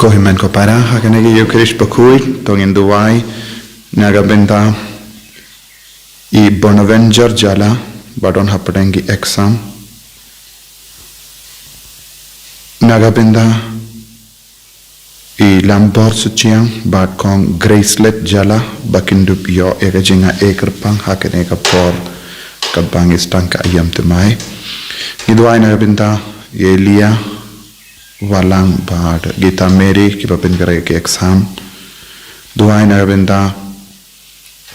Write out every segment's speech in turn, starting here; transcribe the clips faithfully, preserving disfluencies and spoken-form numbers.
Ko hynmen ko para, ha kane ka Eucharist bakhuid, to ngin duwai na ka bynta i Bonaventure Jala, ba don hapdeng ki exam. Na ka bynta i Lambor Suchiang, bad Kong Gracelet Jala, ba kin dup ïoh ïa ka jingaiei kyrpang ha kane ka por, katba ngi sdang ka aïom thymmai. Ngi duwai na ka bynta i Elia Walang bad Gita Mary kiba pynkylla ki exam. Duwai na ka bynta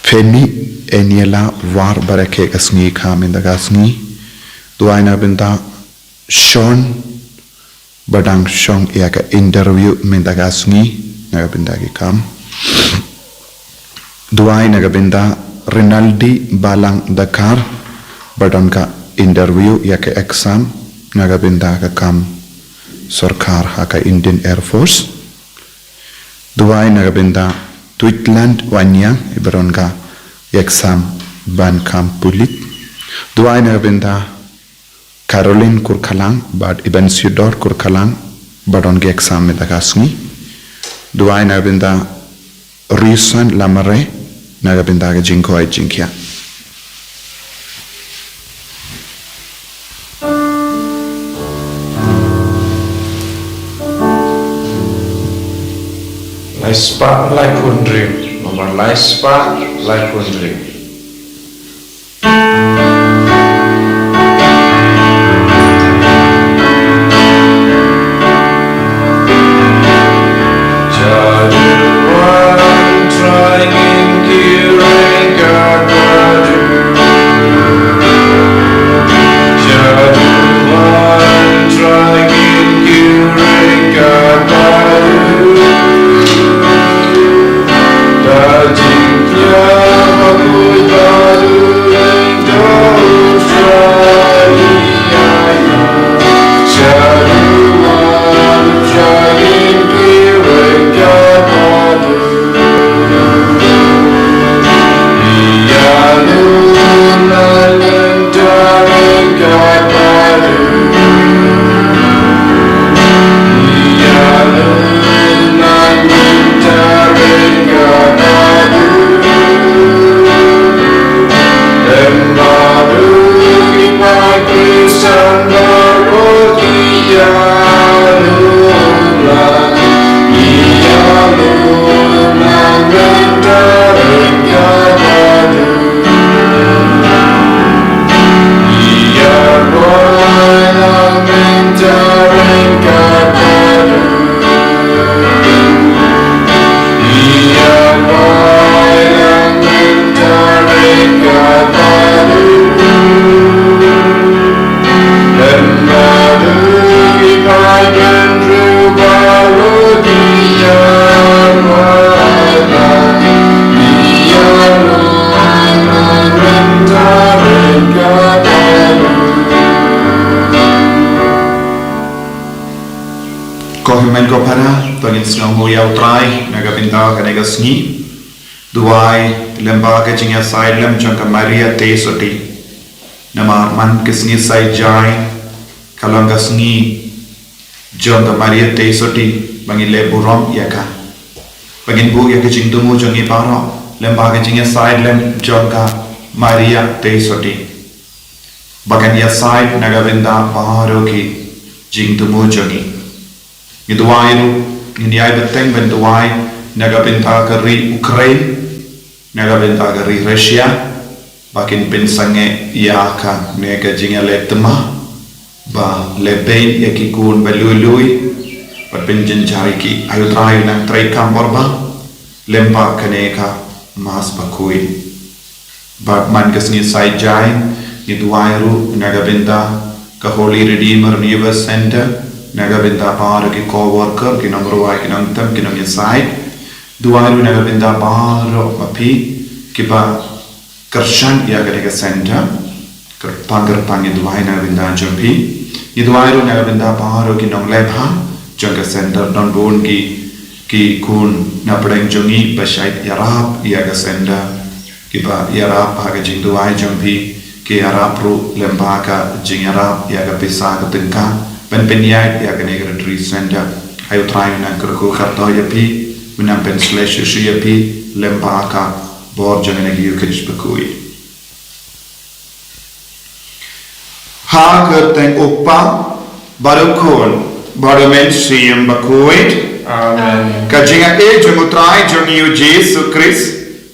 Femi Eniela War, ba rakhe ka sngi kha mynta ka sngi. Duwai na ka bynta Sean, ba dang shong ïa ka interview mynta ka sngi, na ka bynta ki kam. Duwai na ka bynta Rinaldi Balang Dakar, ba don ka interview ïa ka exam, na ka bynta ka kam sorkar ha ka Indian Air Force. Duwai na ka bynta Twitland Wanyang, i ba don ka exam ban kam pulit. Duwai na ka bynta Caroline Kurkhalang bad Iban Theodore Kurkhalang, ba don ki exam mynta ka sngi. Duwai na ka bynta Risan Lamare, na ka bynta ka jingkoit jingkhiah. Lai spah lai phew hynriew, nombar lai spah lai phew hynriew. Ko hynmen ko para, to ngin sngewnguh ïa U Trai na ka bynta kane ka sngi. Duwai lem bad ka jingïasaid lem jong ka Maria Theisotti. Namar man ka sngi Saint John ka long ka sngi jong ka Maria Theisotti, ba ngin leh burom ïa ka, ba ngin buh ïa ka jingthmu jong ngi baroh lem bad ka jingïasaid lem jong ka Maria Theisotti, ba kan ïasaid na ka bynta baroh ki jingthmu jong ngi. Ngi duwai ruh, ngin ïai bteng ban duwai na ka bynta ka ri Ukraine, na ka bynta ka ri Russia, ba kin pynsangeh ïa kane ka jingïaleh thma, ba leh beiñ ïa ki khun ba lui lui, bad pynjynjar ïa ki. Ai U Trai un nang trei kam bor bha lem bad kane ka Mass bakhuid. Bad man ka sngi Saint John, ngi duwai ruh na ka bynta ka Holy Redeemer Universe Center, na ka bynta baroh ki co-worker, ki nongrwai, ki nongtem, ki nongïasaid. Duwai ruh na ka bynta baroh ma phi kiba kyrshan ïa kane ka center. Kyrpang kyrpang ngi duwai na ka bynta jong phi. Ngi duwai ruh na ka bynta baroh ki nongleh bha jong ka center. Don bun ki, ki khun na pdeng jong ngi ba shait ïarap ïa ka center, kiba ïarap ha ka jingduwai jong phi, ki ïarap ruh lem bad ka jingïarap ïa ka pisa ka tyngka ban pynïaid ïa kane ka retreat center. Ai U Trai un nang kyrkhu kyrdoh ïa phi, un nang pynshlei shisha ïa phi, lem bad ka bor jong kane ka Ïukharist bakhuid. Ha ka kyrteng U Kpa, bad U Khun, bad U Mynsiem Bakhuid. Amen. Ka jingïeit jong U Trai jong ngi U Jisu Khrist,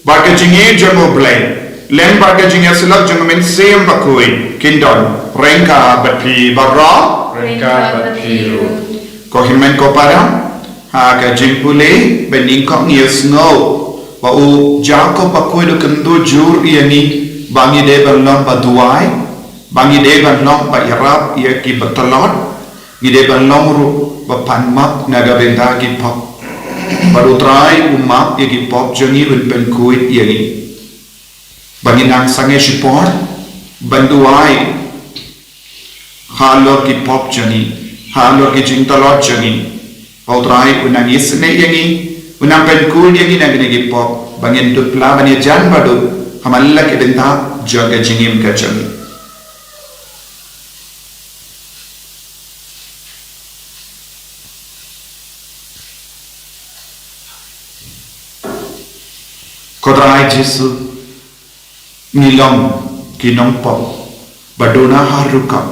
bad ka jingïeit jong U Blei, lem bad ka jingïasyllok jong U Mynsiem Bakhuid, kin don ryngkat bad phi baroh. Ryngkat bad phi ruh. Ko hynmen ko para, ha ka jingpule ba nyngkong ngi ïohsngew ba u Jakob bakhuid u kyntu jur ïa ngi ba ngi dei ban long ba duwai, ba ngi dei ban long ba ïarap ïa ki batlot, ngi dei ban long ruh ba pan map na ka bynta ki pop. Bad U Trai u map ïa ki pop jong ngi, un pynkhuid ïa ngi. Ba ngin nang sangeh shipor ban duwai halor ki pop jong ngi, halor ki jingtlot jong ngi. Ba U Trai un nang isynei ïa ngi, un nang pynkhuid ïa ngi na kine ki pop, ba ngin dup lah ban ïajan bad u ha man la ki bynta jong ka jingim ka jong ngi. Ko Trai Jisu, ngi long ki nongpop ba duna ha rukom.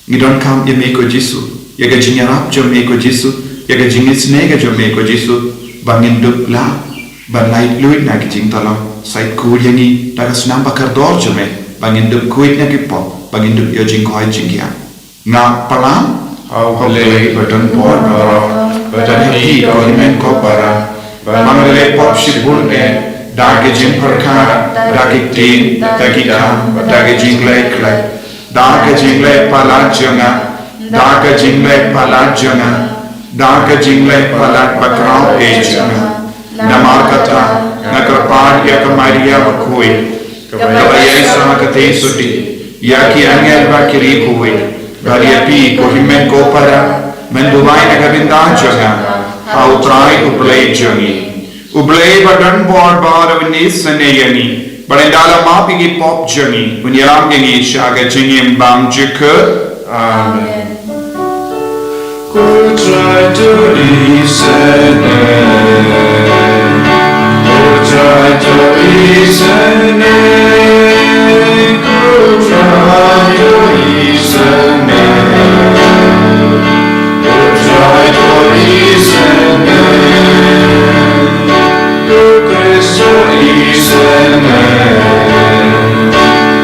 Ngi donkam ïa me ko Jisu, ïa ka jingïarap jong me ko Jisu, ïa ka jingisynei ka jong me ko Jisu, ba ngin dup lah ban lait luid na ki jingtlot. Sa khuid ïa ngi da ka snam ba kordor jong me, ba ngin dup khuid na ki pop, ba ngin dup ïoh jingkoit jingkhiah. Nga palam ha U Blei ba don bor baroh, bad ha phi ko hynmen ko para, ba nga la leh pop shibun eh, da ki jingpyrkhat, da ki ktien, da ki kam, da ki jingleh khleh, da ki jingleh palat jong nga, da ki jingleh palat jong nga, da ki jingleh palat bakhraw eh jong nga. Namar kata, nga kyrpad ïa ka Maria bakhuid, kaba ïaisah ha ka theisotti, ïa ki angel bad ki riewkhuid, bad ïa phi ko hynmen ko para, men duwai na ka bynta jong nga ha U Trai U Blei jong ngi. U Blei ba don bor baroh un isynei ïa ngi, bad ynda la map ïa ki pop jong ngi, un ïalam ïa ngi sha ka jingim bymjukut. Amen. Ko Trai to isynei. Ko Trai to isynei. Ko Trai to isynei. Ko Trai to isynei. Ko Khrist to isynei.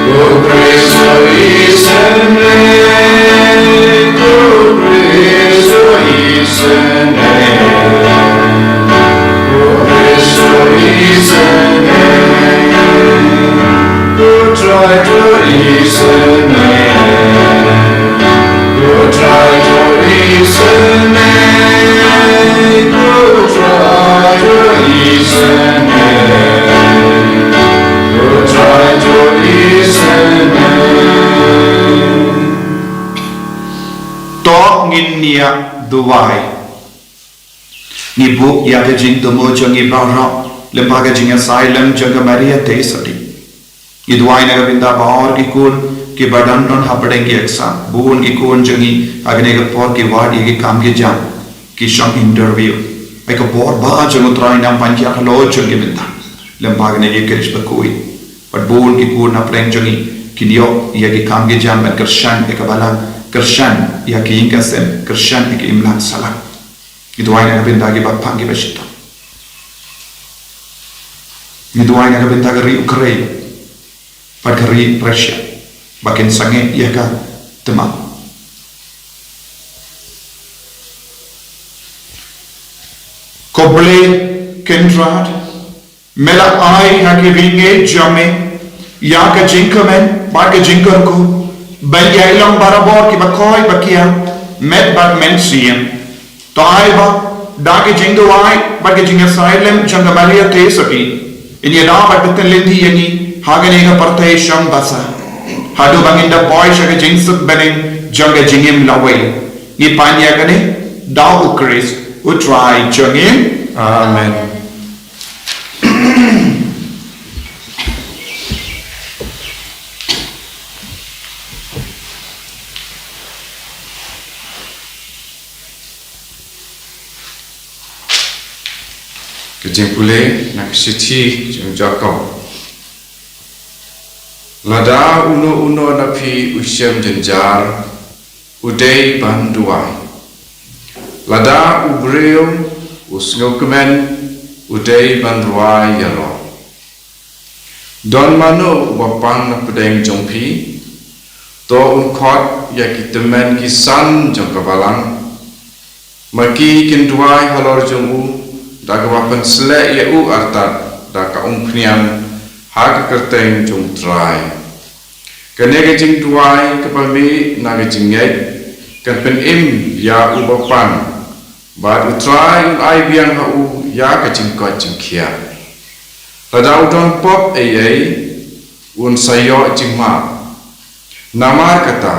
Ko Khrist to isynei. Ko Khrist to isynei. Ko Khrist to isynei. Ko Trai to isynei. Ko Trai to isynei. Ko Trai to isynei. Ko Trai to isynei. To ngin ïa duwai. Ngi buh ïa ka jingthmu jong ngi baroh lyngba ka jingïasaid lem jong ka Maria Theisotti. Ngi duwai na ka bynta baroh ki khun kiba dang don hapdeng ki exam. Bun ki khun jong ngi ha kane ka por ki wad ïa ki kam ki jam, ki shong interview. Ai ka bor ba jong U Trai nang pynjah halor jong ki bynta lyngba kane ka Ïukharist bakhuid. Bad bun ki khun hapdeng jong ngi kin ïoh ïa ki kam ki jam ban kyrshan ïa ka balang, kyrshan ïa ki ïing ki sem, kyrshan ïa ki imlang sahlang. Ngi duwai na ka bynta kiba pang kiba shitom. Ngi duwai na ka bynta ka ri Ukraine bad ka ri Russia, ba kin sangeh ïa ka thymmai. Ko Blei Kynrad, me la ai ha ki bangeit jong me ïa ka jingkmen bad ka jingkyrkhu ban ïai long barabor kiba koit ba kiar, met bad mynsiem. To ai ba da ka jingduwai bad ka jingïasaid lem jong ka Maria Theisotti, in ïada bad pynlynti ïa ngi ha kane ka pyrthei shong basa, haduh ba ngin da poi sha ka jingsuk bneng jong ka jingim lawei. Ngi pan ïa kane da U Khrist U Trai jong ngi. Amen. Ka jingpule na ka shithi jong Jakob. Lada uno uno na phi u shem jynjar, u dei ban duwai. Lada u briew u sngewkmen, u dei ban rwai ïalor. Don mano uba pang na pdeng jong phi? To un khot ïa ki tymmen ki san jong ka balang. Ma ki kin duwai halor jong u, da kaba pynsleh ïa u artat da ka umphniang ha ka kyrteng jong U Trai. Kane ka jingduwai kaba mih na ka jingngeit kan pynim ïa uba pang, bad U Trai un ai biang ha u ïa ka jingkoit jingkhiah. Lada u don pop ei ei, un sa ïoh jingmap. Namar kata,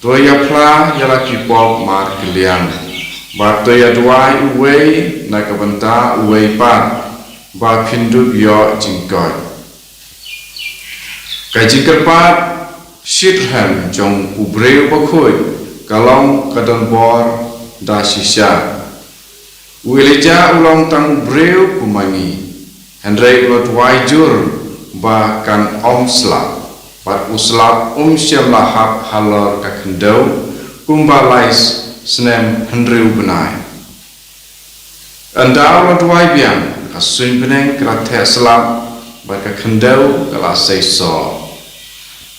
to ïaphla ïa la ki pop markylliang, bad to ïaduwai uwei na ka bynta uwei pat, ba phin dup ïoh jingkoit. Ka jingkyrpad shitrhem jong u briew bakhuid ka long ka donbor da shisha. U Elijah u long tang u briew kum ma ngi, hynrei u la duwai jur ba kan ym slap, bad u slap um shym la hap halor ka khyndew kumba lai snem hynriew bnai. Ynda u la duwai biang, ka suiñ bneng ka la theh slap, bad ka khyndew ka la seisoh.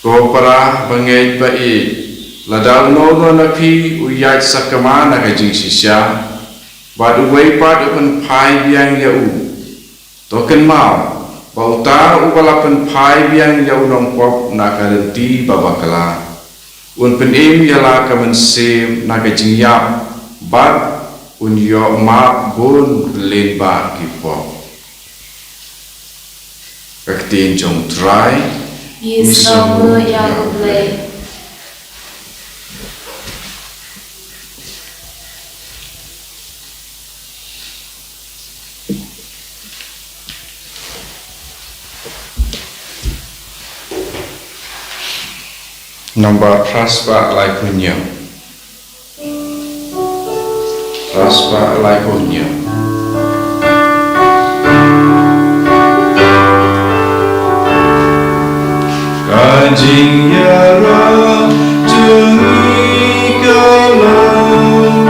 Ko para bangeit ba ïeit, lada uno uno na phi u ïaid sakma na ka jingshisha, bad uwei pat u pynphai biang ïa u, to kynmaw ba uta uba la pynphai biang ïa u nongpop na ka lynti babakla, un pynim ïa la ka mynsiem na ka jingïap, bad un ïoh map bun lyngba ki pop. Ka ktien jong U Trai. Ngi sngewbha ïa U Blei. Namba phra spah laiphew hynñiew. Phra spah laiphew hynñiew. Ka jingïarap jong ngi ka long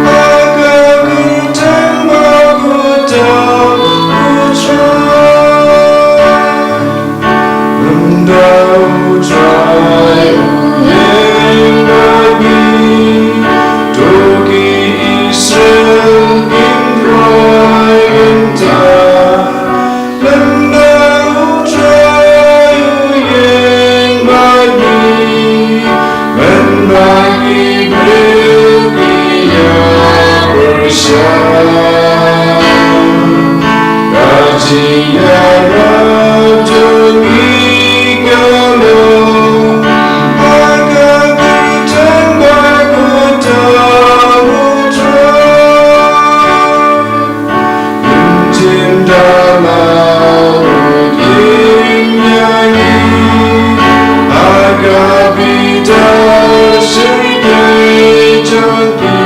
ha ka kyrteng bakhuid U Trai. Ynda U Trai u ïeng bad ngi, to ki Israel kin duwai bynta. Ynda U Trai u ïeng bad ngi, mynba ki briew ki ïa pyrshang. Ka jingïarap jong ngi ka long ha ka kyrteng bakhuid U Trai. Ynda la u ïeng ïa ngi ha ka bitar shyrkhei jong ki,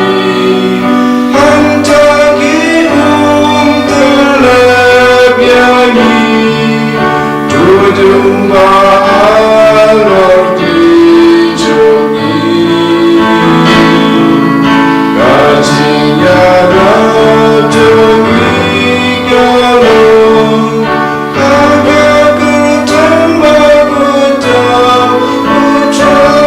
hangta ki um tyrlep ïa ngi, to jong ba halor ki jong ngi. Ka jingïarap jong ngi ka long ha ka kyrteng bakhuid U Trai.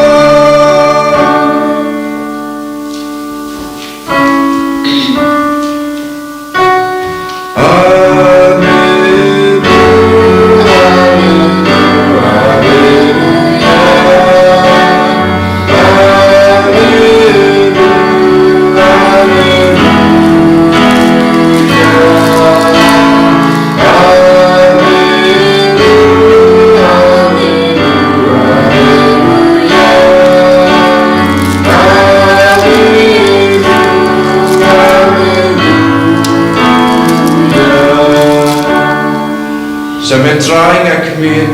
Sha me Trai nga khmih,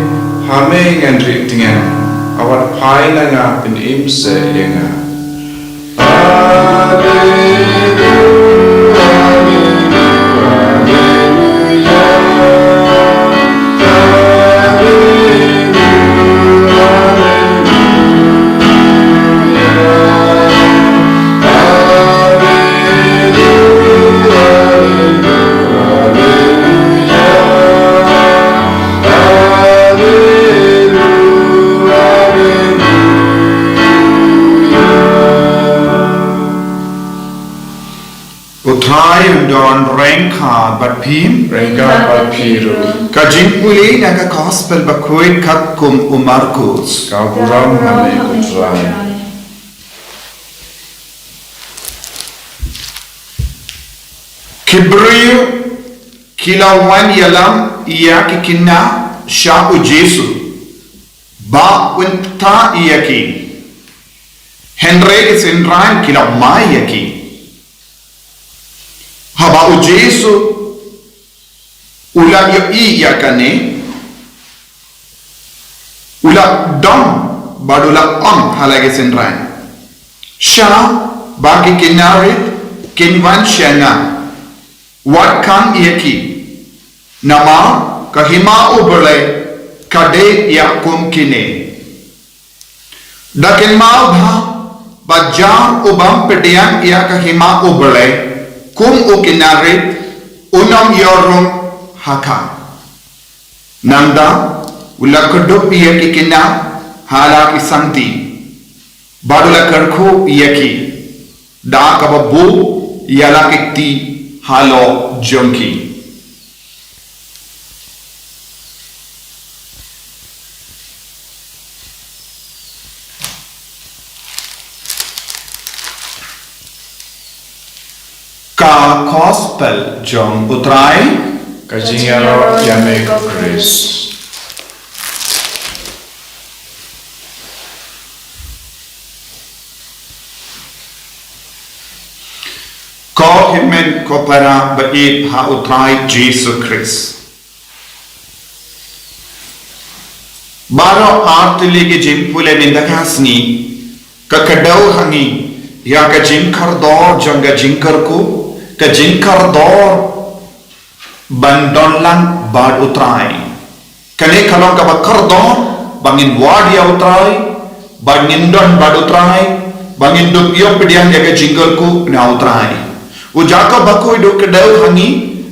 ha me ngan rieh tngen, wat phai na nga, pynim seh ïa nga. U Trai un don ryngkat bad phi. Ryngkat bad phi ruh. Ka jingpule na ka Gospel bakhuid katkum u Markus. Ka burom ha me ko Trai. Ki briew ki la wan ïalam ïa ki khynnah sha u Jisu ba un ktah ïa ki. Hynrei ki synran ki la mai ïa ki. Haba u Jisu u la ïohi ïa kane, u la dom bad u la ong ha la ki synran, sha ba ki khynnah rit kin wan sha nga, wat khang ïa ki. Namar ka hima U Blei ka dei ïa kum kine. Da kynmaw bha ba jar u bym pdiang ïa ka hima U Blei kum u khynnah rit, un ym ïoh rung ha ka. Nangta u la kdup ïa ki khynnah ha la ki sangti bad u la kyrkhu ïa ki da kaba buh ïa la ki kti halor jong ki. Ka Gospel jong U Trai. Ka jingïaroh ïa me ko Khrist. Ko hynmen ko para ba ïeit ha U Trai Jisu Khrist. Baroh artylli ki jingpule mynta ka sngi ka kdew ha ngi ïa ka jingkordor jong ka jingkyrkhu, ka jingkordor ban don lang bad U Trai. Kane ka long kaba kordor ba ngin wad ïa U Trai, ba ngin don bad U Trai, ba ngin dup ïoh pdiang ïa ka jingkyrkhu na U Trai. U Jakob bakhuid u kdew ha ngi,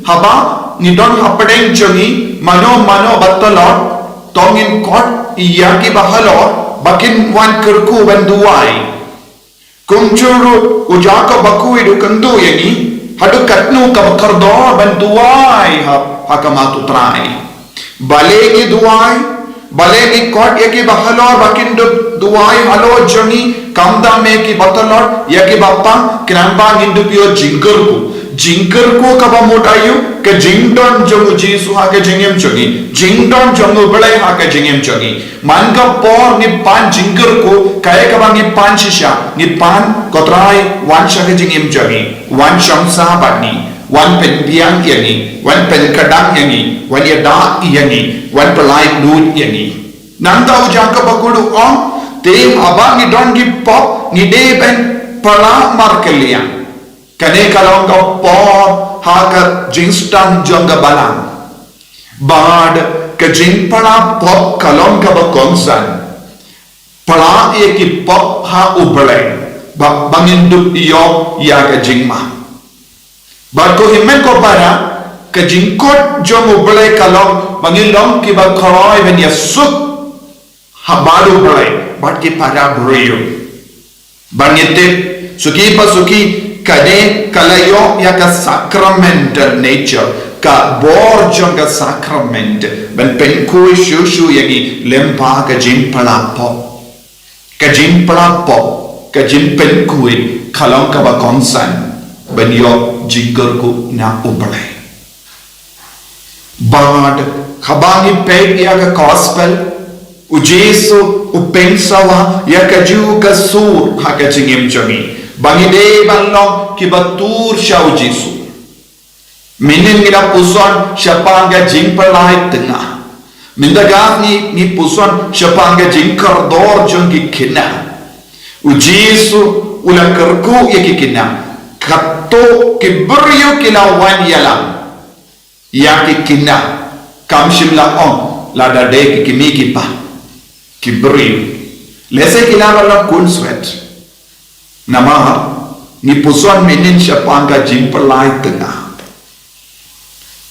haba ngi don hapdeng jong ngi mano mano ba tlot, to ngin khot ïa ki ba halor ba kin wan kyrkhu ban duwai. Kumjuh ruh u Jakob bakhuid u kyntu ïa ngi, haduh katno kaba kordor ban duwai ha, ha khmat U Trai. Balei ngi duwai, balei ngi khot ïa ki ba halor ba kin duwai halor jong ngi, khamtam ïa ki ba tlot, ïa ki ba pang, khnang ba ngin dup ïoh jingkyrkhu. Jingkyrkhu kaba mut aïu, ka jingdon jong U Jisu ha ka jingim jong ngi, jingdon jong U Blei ha ka jingim jong ngi. Man ka por ngi pan jingkyrkhu, kaei kaba ngi pan shisha, ngi pan, ko Trai, wan sha ka jingim jong ngi, wan shong sah bad ngi, wan pynbiang ïa ngi, wan pynkdang ïa ngi, wan ïada ïa ngi, wan pynlait lut ïa ngi. Nangta u Jakob bakhuid u ong, te haba ngi don ki pop, ngi dei ban pla markylliang. Kane ka long ka por ha ka jingsdang jong ka balang. Bad ka jingpla pop ka long kaba kongsan. Pla ïa ki pop ha U Blei ba, ba ngin dup ïoh ïa ka jingma. Bad ko hynmen ko para, ka jingkhot jong U Blei ka long ba ngin long kiba khlaiñ ban ïasuk ha bad U Blei bad ki para briew. Ba ngi tip, suki pa suki, kane ka la ïoh ïa ka sacramental nature, ka bor jong ka sacrament ban pynkhuid shuh shuh ïa ngi lyngba ka jingpla pop. Ka jingpla pop, ka jingpynkhuid ka long kaba kongsan ban ïoh jingkyrkhu na U Blei. Bad haba ngi peit ïa ka Gospel, U Jisu u pynsawa ïa kajuh ka sur ha ka jingim jong ngi ba ngi dei ban long kiba tur sha U Jisu. Mynnin ngi la puson shaphang ka jingpyllait tnga. Mynta ka sngi ngi puson shaphang ka jingkordor jong ki khynnah. U Jisu u la kyrkhu ïa ki khynnah. Katto ki briew ki la wan ïalam ïa ki khynnah, kam shym la ong lada dei ki kmie ki kpa, ki briew. Lehse ki la ban long khunswet. Namar ngi puson mynnin shaphang ka jingpyllait tnga.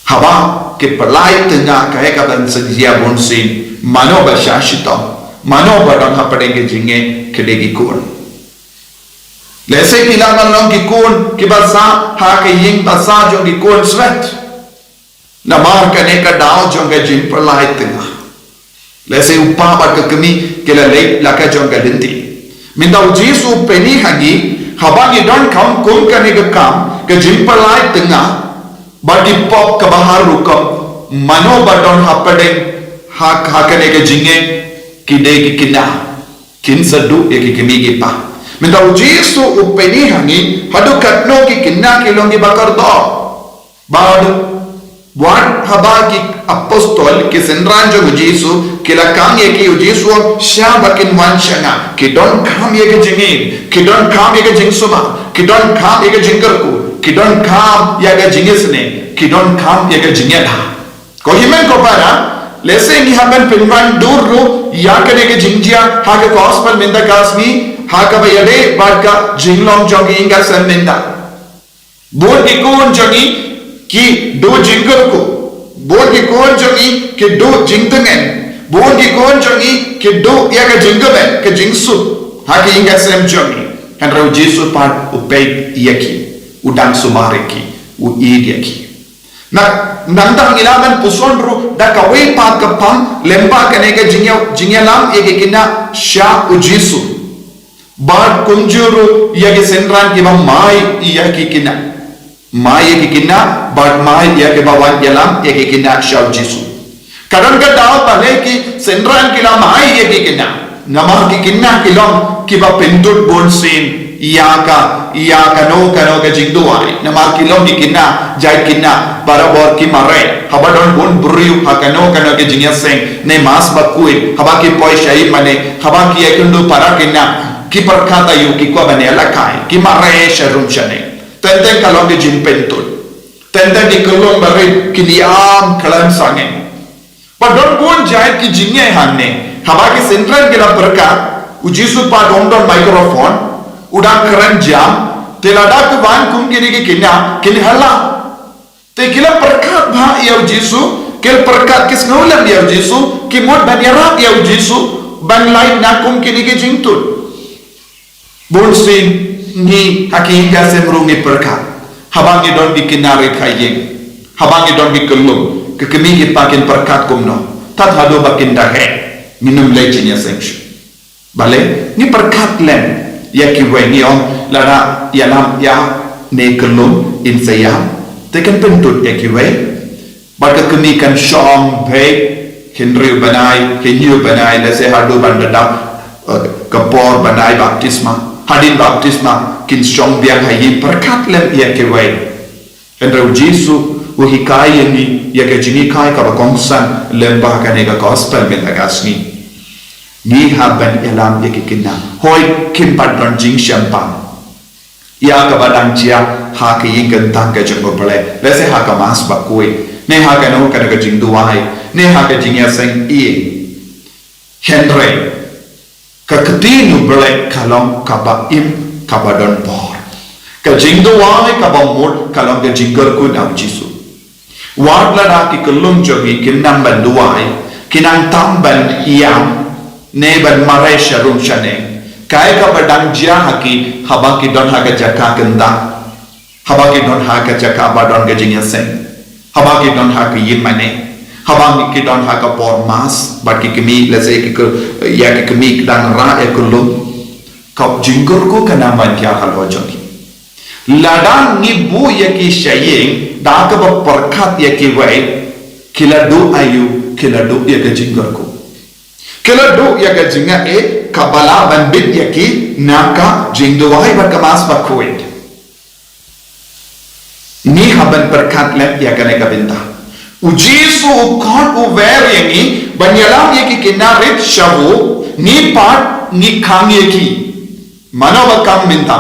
Haba ki pyllait tnga, kaei kaban sa jia bunsien, mano ba shah shitom, mano ba don hapdeng ka jingngeit, ka dei ki khun. Lehse ki la ban long ki khun kiba sah ha ka ïing ba sah jong ki khun swet. Namar kane ka daw jong ka jingpyllait tnga. Lehse u pa bad ka kmie ki la leit la ka jong ka lynti. Mynta u Jisu u pyni ha ngi, haba ngi donkam kum kane ka kam, ka jingpyllait tnga, bad ki pop kaba har rukom, mano ba don hapdeng ha, ha kane ka jingeh, ki dei ki kynja. Kin sa duh ïa ki kmie ki kpa. Mynta u Jisu u pyni ha ngi, haduh katno ki kynja ki long kiba kordor. Bad wat haba ki apostol, ki synran jong u Jisu, ki la khang ïa ki, u Jisu, shah ba kin wan sha nga, ki donkam ïa ka jingim, ki donkam ïa ka jingsumar, ki donkam ïa ka jingkyrkhu, ki donkam ïa ka jingisynei, ki donkam ïa ka jingïada. Ko hynmen ko para, lehse ngi hap ban pynwandur ruh ïa kane ka jingjia ha ka gospel mynta ka sngi, ha kaba ïadei bad ka jinglong jong ka ïing ka sem mynta. Bun ki khun jong ngi ki duh jingkyrkhu. Bun ki khun jong ngi ki duh jingtngen. Bun ki khun jong ngi ki duh ïa ka jingkmen, ka jingsuk ha ka ïing ka sem jong ngi. Hynrei u Jisu pat u peit ïa ki, u dang sumar ïa ki, u ïeit ïa ki. Na, nangta ngi lah ban puson ruh da kawei pat ka phang lyngba kane ka jingïa, jingïalam ïa ki kynja sha u Jisu. Bad kumjuh ruh ïa ki synran kiba mai ïa ki kynja. Mai ïa ki kynja, bad mai ïa kiba wan ïalam ïa ki kynja sha u Jisu. Ka don ka daw ba lei ki synran ki la mai ïa ki kynja. Namar ki kynja ki long kiba pyntud bunsien ïa ka, ïa kano kano ka jingduwai. Namar ki long ki kynja, jait kynja, barabor ki mareh. Haba don bun briew ha kano kano ka jingïaseng, ne Mass Bakhuid, haba ki poi sha ïingmane, haba ki ïakynduh para kynja, ki pyrkhat aïu, ki kwah ban ïalehkai, ki mareh sharum shaneng. Teng teng ka long ka jingpyntud. Teng teng ki kyllon barit kin ïam khlem sangeh. Ba don bun jait ki jingeh hangne. Haba ki synran ki la pyrkhat, u Jisu pat um don microphone, u dang kren jam, te lada ki wan kum kine ki kynja, kin ïalam. Te ki la pyrkhat bha ïa u Jisu, ki la pyrkhat, ki sngewlem ïa u Jisu, ki mut ban ïarap ïa u Jisu, ban lait na kum kine ki jingtud. Bunsien ngi ha ki ïing ka sem ruh ngi pyrkhat. Haba ngi don ki kynja rit ha ïing, haba ngi don ki kyllon, ki kmie ki kpa kin pyrkhat kumno? Tad haduh ba kin da heh, ngin ym leit jingïaseng shuh. Balei? Ngi pyrkhat lem ïa kiwei, ngi ong lada ïalam ïa ne kyllon in sa ïam, te kan pyntud ïa kiwei. Bad ka kmie kan shong beit hynriew bnai, hynñiew bnai, lehse haduh ban da dap, eh, ka por ban ai baptisma. Hadien baptisma kin shong biang ha ïing, pyrkhat lem ïa kiwei. Hynrei u Jisu u hikai ïa ngi ïa ka jinghikai kaba kongsan lyngba kane ka gospel mynta ka sngi. Ngi hap ban ïalam ïa ki kynja. Hooid, kin pat don jingshemphang ïa kaba dang jia ha ka ïing kyntang ka jong U Blei, lehse ha ka Mass Bakhuid, ne ha kano kano ka jingduwai, ne ha ka jingïaseng ïing. Hynrei ka ktien U Blei ka long kaba im, kaba don bor. Ka jingduwai kaba mut ka long ka jingkyrkhu na U Jisu. Wat lada ki kyllon jong ngi kin nang ban duwai, kin nang tam ban ïam, ne ban mareh sharum shaneng, kaei kaba dang jia ha ki haba ki don ha ka jaka kyntang, haba ki don ha ka jaka ba don ka jingïaseng, haba ki don ha ka ïingmane, haba ki don ha ka por Mass bad ki kmie, lehse ki, ki, ïa ki kmie ki dang rah ïa ka lum. Ka jingkyrkhu ka nang ban hiar halor jong ki. Lada ngi buh ïa ki sha ïing da kaba pyrkhat ïa kiwei, ki la duh aïu? Ki la duh ïa ka jingkyrkhu. Ki la duh ïa ka jingaiei kaba lah ban bit ïa ki na ka jingduwai bad ka Mass Bakhuid. Ngi hap ban pyrkhat lem ïa kane ka bynta. U Jisu u khot, u wer ïa ngi ban ïalam ïa ki kynja rit sha u, ngi pat ngi khang ïa ki. Mano ba khang mynta?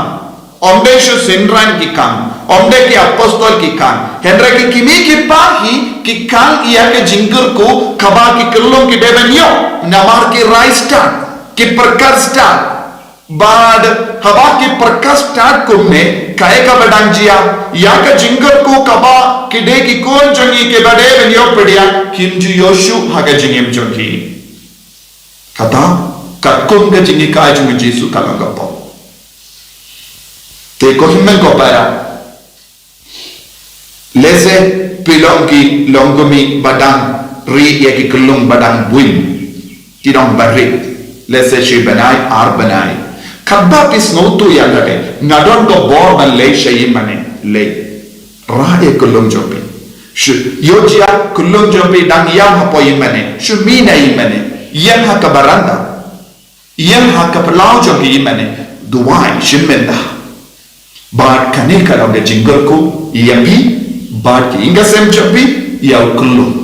Ym dei shu synran ki khang, ym dei ki apostol ki khang, hynrei ki kmie ki kpa hi ki khang ïa ka jingkyrkhu kaba ki kyllon ki dei ban ïoh, namar ki rai stad, ki pyrkhat stad. Bad haba ki pyrkhat stad kumne, kaei kaba dang jia? Ïa ka jingkyrkhu kaba ki dei ki khun jong ngi kiba dei ban ïoh pdiang, kim ju ïoh shuh ha ka jingim jong ki. Kata, katkum ka jinghikai jong u Jisu ka long ka pop. Te ko hynmen ko para, lehse phi long ki longkmie ba dang ri ïa ki kyllung ba dang buiñ, ki dang barit, lehse shi bnai ar bnai. Katba phi sngewthuh ïa lade, nga don ka bor ban leit sha ïingmane, leit. Rah ïa ki kyllung jong phi. Shu ïoh jia ki kyllung jong phi dang ïam hapoh ïingmane, shu mih na ïingmane, ïeng ha ka baranda, ïeng ha ka phyllaw jong ki ïingmane, duwai, shim bynta. Bad kane ka long ka jingkyrkhu ïa phi bad ki ïing ki sem jong phi, ïa u kyllung.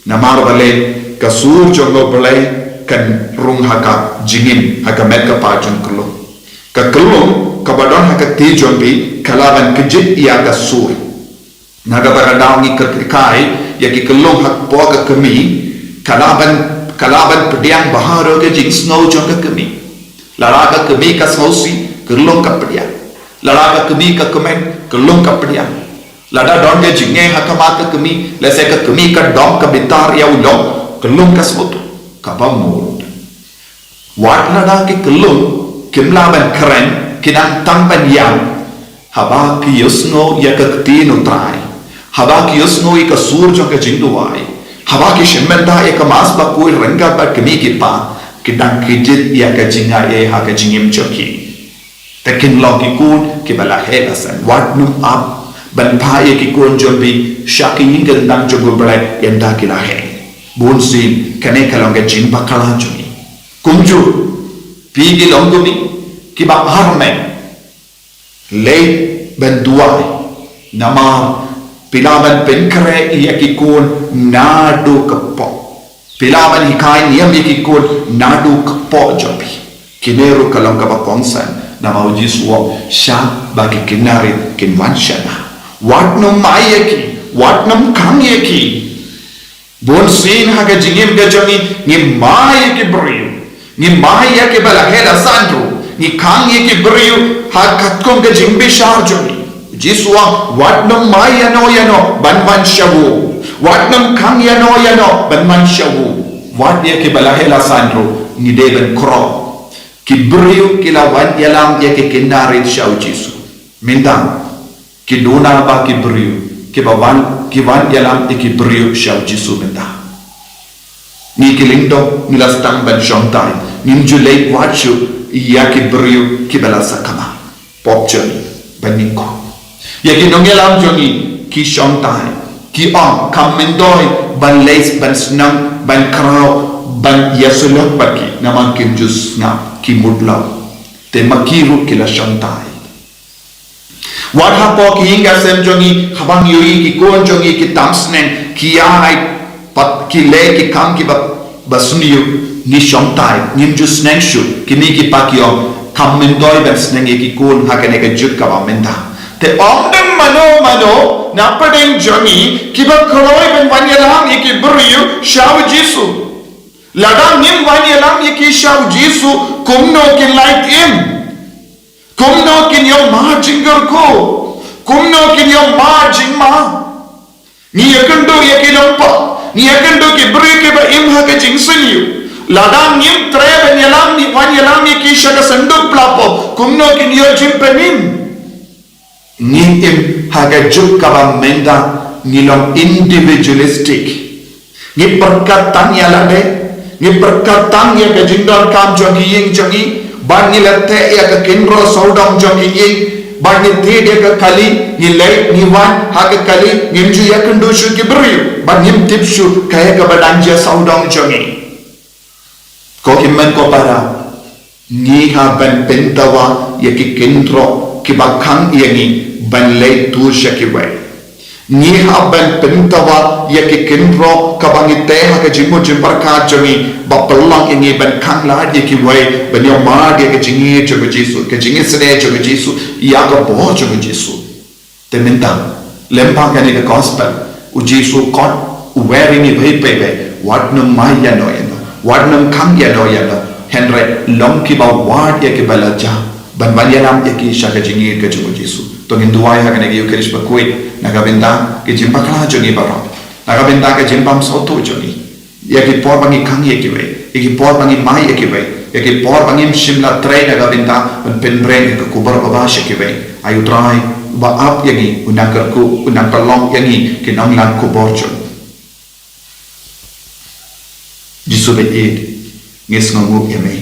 Namar balei? Ka sur jong U Blei kan rung ha ka jingim, ha ka met ka phad jong u kyllung. Ka kyllung kaba don ha ka kti jong phi ka lah ban kjit ïa ka sur. Na kata ka daw ngi kyrkhu ïa ki kyllung hapoh ka kmie, ka lah ban, ka lah ban pdiang bha ruh ka jingsngew jong ka kmie. Lada ka kmie ka sngewsih, kyllung ka pdiang. Lada ka kmie ka kmen, kyllung ka pdiang. Lada don ka jingeh ha khmat ka kmie, lehse ka kmie ka dom ka bitar ïa u lok, kyllung ka sngewthuh. Kaba mut, wat lada ki kyllung kim lah ban kren, ki nang tang ban ïam, haba ki ïohsngew ïa ka ktien U Trai, haba ki ïohsngew ïa ka sur jong ka jingduwai, haba ki shim bynta ïa ka Mass Bakhuid ryngkat bad ki kmie ki kpa, ki dang kjit ïa ka jingai ha ka jingim jong ki. Te kin long ki khun kiba la heh la san. Wat nym ap ban phah ïa ki khun jong phi sha ki ïing kyndang jong U Blei ynda ki la heh. Bunsien kane ka long ka jingbakla jong ngi. Kumjuh, phi ki longkmie kiba armet, leit ban duwai. Namar phi lah ban pynkhreh ïa ki khun naduh kpoh. Phi lah ban hikai niam ïa ki khun naduh kpoh jong phi. Kine ruh ka long kaba kongsan, namar U Jisu u ong, shah ba ki khynnah rit kin wan sha nga. Wat nym mai ïa ki, wat nym khang ïa ki. Bunsien ha ka jingim ka jong ngi, ngi mai ïa ki briew, ngi mai ïa kiba la heh la san ruh, ngi khang ïa ki briew ha katkum ka jingbishar jong ngi. U Jisu u ong, wat nym mai ïano ïano ban wan sha u, wat nym khang ïano ïano ban wan sha u. Wat ïa kiba la heh la san ruh ngi dei ban khroh. Ki briew ki la wan ïalam ïa ki khynnah rit sha U Jisu. Mynta ki duna ba ki briew kiba wan, ki wan ïalam ïa ki briew sha U Jisu mynta. Ngi ki lyngdoh ngi la sdang ban shongthait, ngim ju leit wad shuh ïa ki briew kiba la sakma. Pop jong ngi ba nyngkong. Ïa ki nongïalam jong ngi ki shongthait, ki ong, kam myntoi ban leit ban sneng ban khraw ban ïasyllok bad ki, namar kim ju sngap, ki mut law. Te ma ki ruh ki la shongthait. Wat hapoh ki ïing ki sem jong ngi, haba ngi ïohi ki khun jong ngi ki tam sneng, ki ïa ai pat, ki leh ki kam kiba, ba sniew, ngi shongthait, ngim ju sneng shuh. Ki kmie ki kpa ki ong, kam myntoi ban sneng ïa ki khun ha kane ka juk kaba mynta. Te ym don mano mano na pdeng jong ngi kiba kloi ban wan ïalam ïa ki briew sha U Jisu. Lada ngim wan ïalam ïa ki sha U Jisu, kumno kin lait im? Kumno kin ïoh mad jingkyrkhu? Kumno kin ïoh mad jingma? Ngi ïakynduh ïa ki longpop, ngi ïakynduh ki briew kiba im ha ka jingsniew. Lada ngim treh ban ïalam, ngi wan ïalam ïa ki sha ka synduk pla pop, kumno kin ïoh jingpynim? Ngi im ha ka juk kaba mynta ngi long individualistic. Ngi pyrkhat tang ïa lade, ngi pyrkhat tang ïa ka jingdonkam jong ki ïing jong ngi, bad ngi la teh ïa ka kynroh sawdong jong ki ïing, bad ngi thied ïa ka kali, ngi leit ngi wan ha ka kali, ngim ju ïakynduh shuh ki briew, bad ngim tip shuh kaei kaba dang jia sawdong jong ngi. Ko hynmen ko para, ngi hap ban pyntawa ïa ki kynroh kiba khang ïa ngi ban leit tur sha kiwei. Ngi hap ban pyntawa ïa ki kynroh kaba ngi teh ha ka jingmut jingpyrkhat jong ngi ba pynlong ïa ngi ban khang lad ïa kiwei, ban ïoh mad ïa ka jingïeit jong U Jisu, ka jingisynei jong U Jisu, ïa ka bor jong U Jisu. Te mynta, lyngba kane ka gospel, U Jisu kot u wer ïa ngi bha bha bha, wat nym mai ïano ïano, wat nym khang ïano ïano, hynrei long kiba wad ïa kiba la jah ban wan ïalam ïa ki sha ka jingïeit ka jong U Jisu. To ngin duwai ha kane ka Eucharist bakhuid na ka bynta ki jingbakla jong ngi baroh, na ka bynta ka jingbym sngewthuh jong ngi, ïa ki por ba ngi khang ïa kiwei, ïa ki por ba ngi mai ïa kiwei, Ïa ki por ba ngim shym la trei na ka bynta ban pynbeit ïa ka khubor ba bha sha kiwei, ai U Trai ba ap ïa ngi, u nang kyrkhu, u nang pynlong ïa ngi ki nonglan khubor jong u. Jisu bad ïeit, ngi sngewnguh ïa me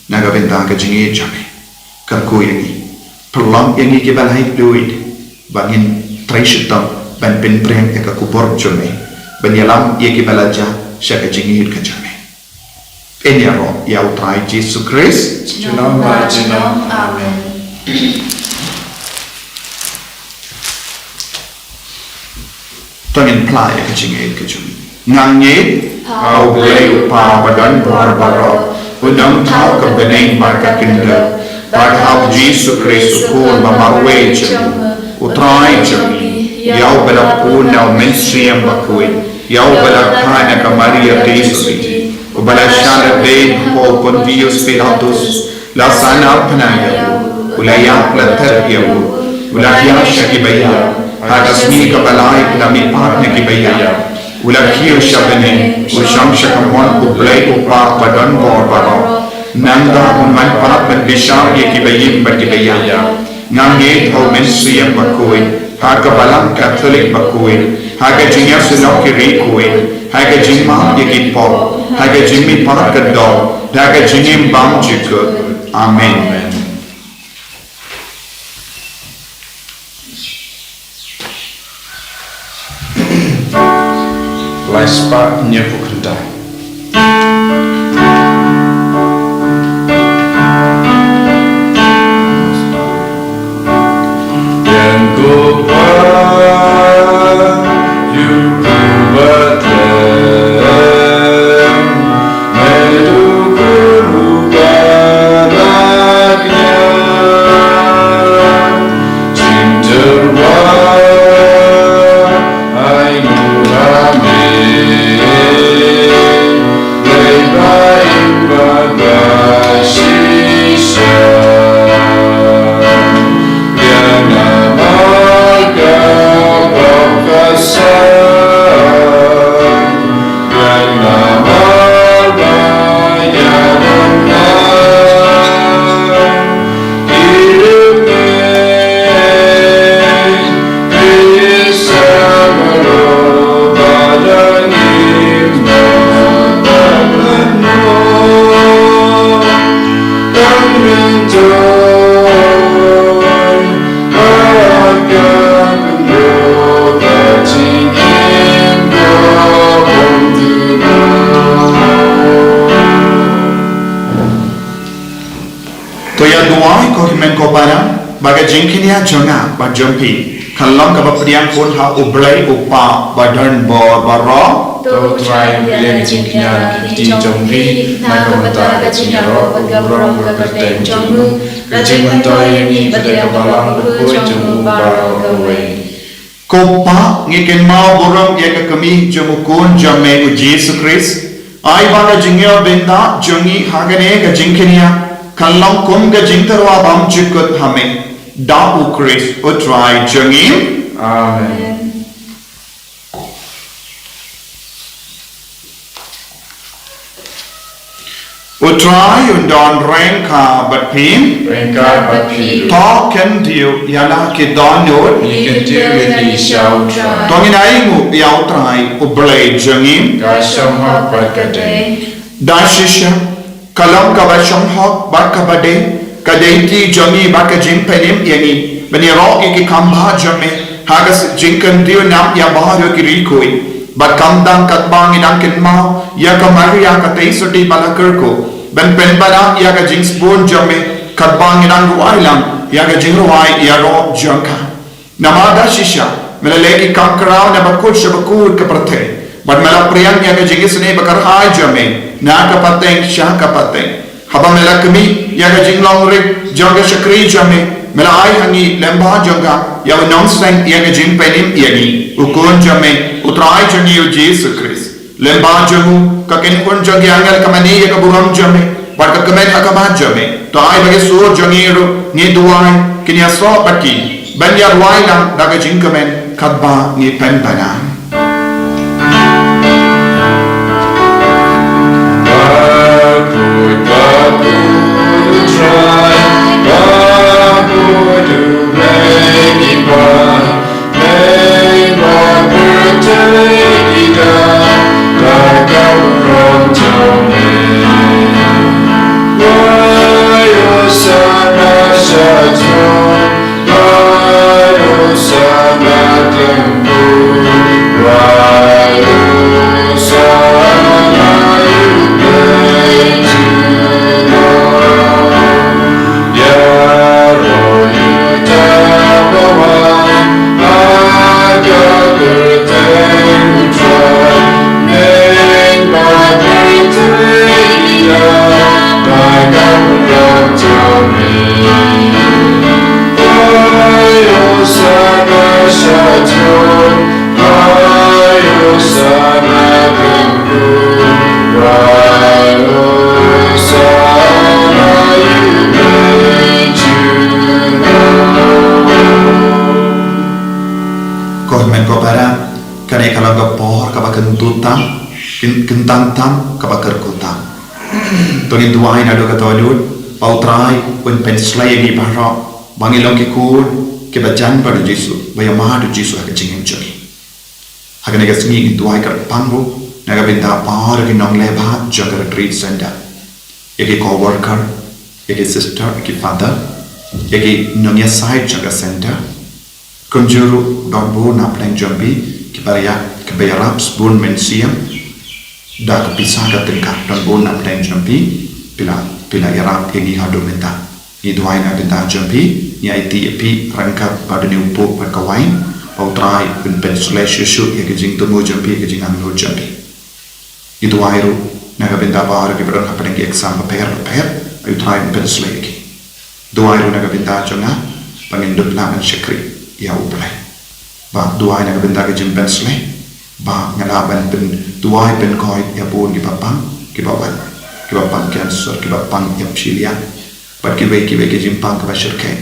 na ka bynta ka jingïeit jong me. Kyrkhu ïa ngi, pynlong ïa ngi kiba la ïeit duid ba ngin trei shitom ban pynbeit ïa ka khubor jong me, ban ïalam ïa kiba la jah sha ka jingïeit ka jong me. Pynïaroh ïa U Trai Jisu Khrist. Junom ba junom. Amen. To ngin phla ïa ka jingïeit ka jong ngi. Nga ngeit ha U Blei U Kpa ba don bor baroh, u nongthaw ka bneng bad ka khyndew, bad ha U Jisu Khrist u Khun ba marwei jong ngi, U Trai jong ngi, ïa uba la pun na U Mynsiem Bakhuid, ïa uba la kha na ka Maria Theisotti, uba la shah lade hapoh u Pontius Pilatus, la sahnarphna ïa u, u la ïap, la tep ïa u, u la hiar sha kiba ïap, ha ka sngi kaba lai u la mihpat na kiba ïap, u la kiew sha bneng, u shong sha kamon U Blei U Kpa ba don bor baroh. Nangta un wan pat ban bishar ïa kiba im bad kiba ïap. Nga ngeit ha U Mynsiem Bakhuid, ha ka Balang Katholik bakhuid, ha ka jingïasyllok ki riewkhuid, ha ka jingmap ïa ki pop, ha ka jingmihpat ka doh, ha ka jingim bymjukut. Amen. Lai spah hynñiewphew khyndai. To ïa duwai ko hynmen ko para, ba ka jingkñia jong nga bad jong phi kan long kaba pdiang khun ha U Blei U Kpa ba don bor baroh. To Trai pdiang ka jingkñia ha ki kti jong phi na ka bynta ka jingïaroh bad ka burom ka kyrteng jong u, ka jingmyntoi ïa ngi bad ïa ka balang bakhuid jong u baroh kawei. Ko Pa, ngi kynmaw burom ïa ka kmie jong u Khun jong me u Jisu Khrist. Ai ba ka jingïabynta jong ngi ha kane ka jingkñia kan long kum ka jingtyrwa bymjukut ha me. Da u Khrist u Trai jong ngi. Amen. U Trai un don ryngkat bad phi. Ryngkat bad phi ruh. To kyntiew ïa la ki dohnud. Ngi kyntiew ïa phi sha u Trai. To ngin ainguh ïa u Trai u Blei jong ngi. Ka shong hok bad ka dei. Da shisha, ka long kaba shong hok bad kaba dei, ka dei ti jong ngi bad ka jingpynim ïa ngi ban ïaroh ïa ki kam bha jong me ha ka jingkyntiew nam ïa baroh ki riewkhuid. Bad kumta katba ngi dang kynmaw ïa ka Maria ka Theisotti ba la kyrkhu ban pynpaw ïa ka jingsbun jong me, katba ngi dang rwai lang ïa ka jingrwai ïaroh jong ka. Namar da shisha me la leh ki kam khraw na bakut sha bakut ka pyrthei, bad me la pdiang ïa ka jingisynei ba kyrhai jong me na ka pateng sha ka pateng. Haba me la khmih ïa ka jinglong rit jong ka shakri jong me, me la ai ha ngi lyngba jong ka ïa u nongseng ïa ka jingpynim ïa ngi, u Khun jong me, u Trai jong ngi u Jisu Khrist. Lyngba jong u, ka kynhun jong ki angel ka mane ïa ka burom jong me, bad ka kmen ha khmat jong me. To ai ba ki sur jong ngi ruh, ngi duwai, kin ïasoh bad ki ban ïa rwai lang da ka jingkmen katba ngi pynpaw. Kmen ko para, kane ka long ka por kaba kyntu tam, kin-, kyntang tam, kaba kyrkhu tam. To ngin duwai naduh kato lut, ba U Trai un pynslei ïa ngi baroh, ba ngin long ki khun kiba jan bad U Jisu, ba ïamad U Jisu ha ka jingim jong ngi. Ha kane ka sngi ngin duwai kyrpang ruh na ka bynta baroh ki nongleh bad jong ka retreat center, ïa ki co-worker, ïa ki sister, ïa ki father, ïa ki nongïasaid jong ka center. Kumjuh ruh don bun na pdeng jong phi kiba ïa, kiba ïarap bun mynsiem da ka pisa ka tyngka, don bun na pdeng jong phi, phi la, phi la ïarap ïa ngi haduh mynta. Ngi duwai na ka bynta jong phi, ngi aiti ïa phi ryngkat bad une u puk bad ka wain, ba U Trai un pynslei shuh shuh ïa ka jingthmu jong phi, ïa ka jingangnud jong phi. Ngi duwai ruh na ka bynta baroh kiba don hapdeng ki exam bapher bapher, ai U Trai un pynslei ïa ki. Duwai ruh na ka bynta jong nga, ba ngin dup lah ban shakri ïa U Blei. Ba duwai na ka bynta ka jingpynslei, ba nga lah ban pyn, duwai pynkoit ïa bun kiba pang, kiba wan, kiba pang cancer, kiba pang hemophilia, bad kiwei kiwei ki jingpang kiba shyrkhei.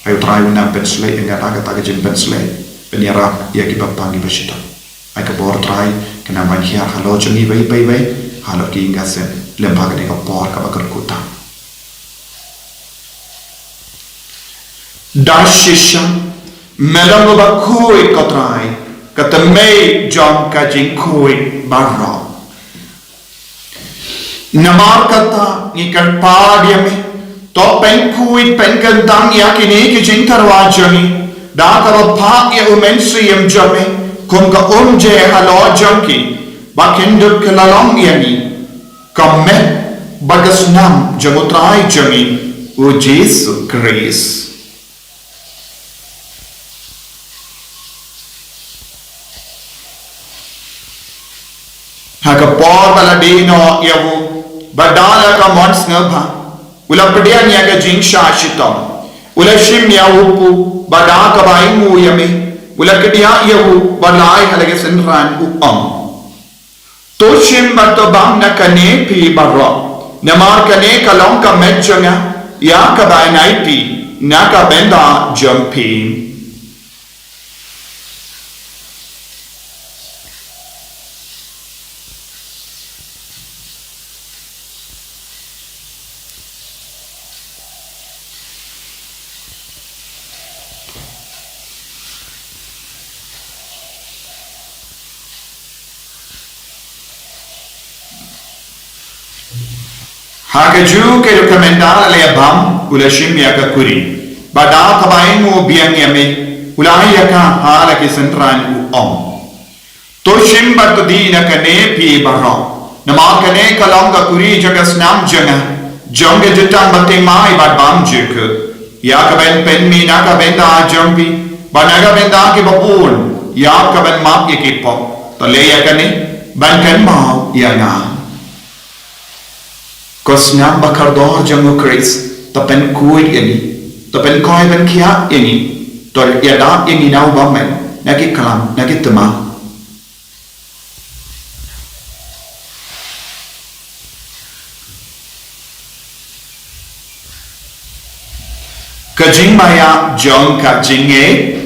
Ai U Trai un nang pynslei ïa nga da kata ka jingpynslei ban ïarap ïa kiba pang kiba shitom. Ai ka bor Trai kan nang ban hiar halor jong ngi iwei pa iwei, halor ki ïing ki sem, lem bad kane ka por kaba kyrkhu tam. Da shisha, me long uba khuid ko Trai, ka tymmen jong ka jingkhuid baroh. Namar kata ngi kyrpad ïa me, to pynkhuid pynkyntang ïa kine ki jingtyrwa jong ngi, da kaba phah ïa u Mynsiem jong me kum ka umjai halor jong ki, ba kin dup kylla long ïa ngi ka met bad ka snam jong U Trai jong ngi, U Jisu Khrist. Ha ka por ba la die noh ïa u, bad da la ka mon sngewbha, u la pdiang ïa ka jingshah shitom, u la shim ïa u puk, bad da kaba ainguh ïa me, u la kdiah ïa u, bad la ai ha la ki synran, u ong: To shim bad to bam na kane phi baroh, namar kane ka long ka met jong nga, ïa kaba ngan aiti na ka bynta jong phi. Ha kajuh ka ïa ka mynta la ïa bam, u la shim ïa ka kuri, bad da kaba ainguh biang ïa me, u la ai ïa ka ha la ki synran, u ong: To shim bad to dih na kane phi baroh, namar kane ka long ka kuri jong ka snam jong nga, jong ka jutang ba tyngkai bad bym jukut, ïa kaban pynmih na ka bynta jong phi bad na ka bynta kiba bun, ïa kaban map ïa ki pop. To leh ïa kane ban kynmaw ïa nga. Ko snam ba kordor jong U Khrist, to pynkhuid ïa ngi, to pynkhuid, pynkhiah ïa ngi, to ïada ïa ngi na u bymman, na ki klam, na ki tymmen. Ka jingmaïa jong ka jingngeit.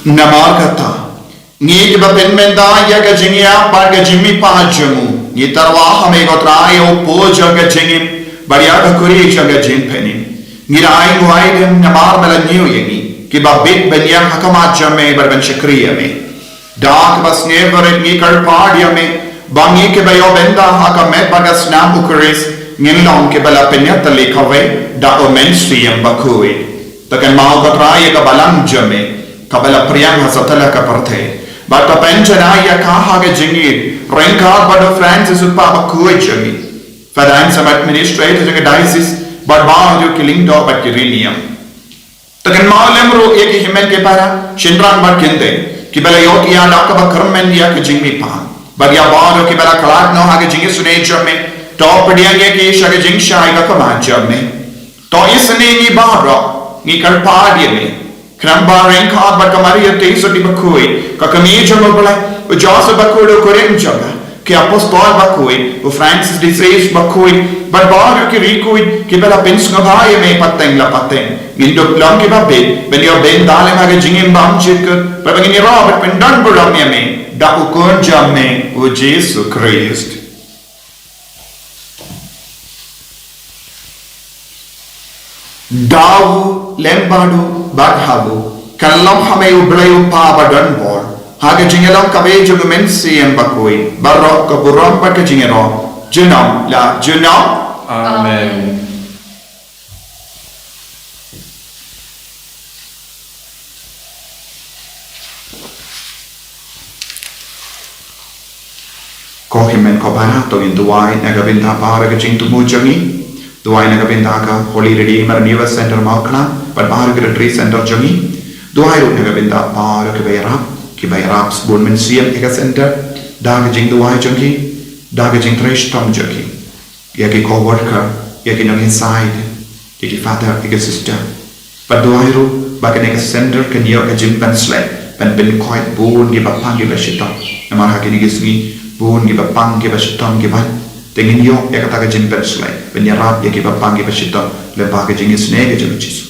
Namar kata, ngi kiba pynmynta ïa ka jingïap bad ka jingmihpat jong u, ngi tyrwa ha me ko Trai, ïa u puk jong ka jingim, bad ïa ka kuri jong ka jingpynim. Ngi da ainguh aidem namar me la ñiew ïa ngi, kiba bit ban ïeng ha khmat jong me bad ban shakri ïa me. Da kaba sngewrit ngi kyrpad ïa me, ba ngi kiba ïoh bynta ha ka met bad ka snam U Khrist, ngin long kiba la pynïatylli kawei da u Mynsiem Bakhuid. To kynmaw ko Trai ïa ka balang jong me, kaba la phriang ha satlak ka pyrthei, bad to pynjanai ïa ka ha ka jingïeit, ryngkat bad u Francis u Kpa Bakhuid jong ngi. Father Anselm, administrator jong ka diocese, bad baroh ki lyngdoh bad ki riewniam. To kynmaw lem ruh ïa ki hynmen ki para, shynrang bad kynthei, kiba la ïohthiah da kaba kyrmen ïa ka jingmihpat, bad ïa baroh kiba la khlad noh ha ka jingisynei jong me, to pdiang ïa ki sha ka jingshai ka khmat jong me. To isynei ngi baroh, ngi kyrpad ïa me. Khnang ba ryngkat bad ka Maria Theisotti bakhuid, ka kmie jong U Blei, u Joseph bakhuid u kurim jong ka, ki apostol bakhuid, u Francis de Sales bakhuid, bad baroh ki riewkhuid kiba la pynsngewbha ïa me pateng la pateng, ngin dup long kiba bit ban ïoh bynta lem ha ka jingim bymjukut, bad ba ngin ïaroh bad pyndon burom ïa me da u Khun jong me, u Jisu Khrist. Da u lem bad u bad ha u, kan long ha me U Blei U Kpa badonbor, ha ka jingïalong kawei jong U Mynsiem Bakhuid, baroh ka burom bad ka jingïaroh, junom la junom. Amen. Ko hynmen ko para, to ngin duwai na ka bynta baroh ka jingthmu jong ngi. Duwai na ka bynta ka Holy Redeemer Renewal Center Mawkhla bad baroh ka retreat center jong ngi. Duwai ruh na ka bynta baroh kiba ïarap, kiba ïarap sbun mynsiem ïa ka center, da ka jingduwai jong ki, da ka jingtrei shitom jong ki. Ïa ki co-worker, ïa ki nonghikai, ïa ki father, ïa ki sister. Bad duwai ruh ba kane ka center kan ïoh ka jingpynshlei ban pynkhiah bun kiba pang kiba shitom. Namar ha kine ki sngi bun kiba pang kiba shitom ki wan. Te ngin ïoh ïa kata ka jingpynshlei ban ïarap ïa kiba pang kiba shitom lyngba ka jingisynei ka jong U Jisu.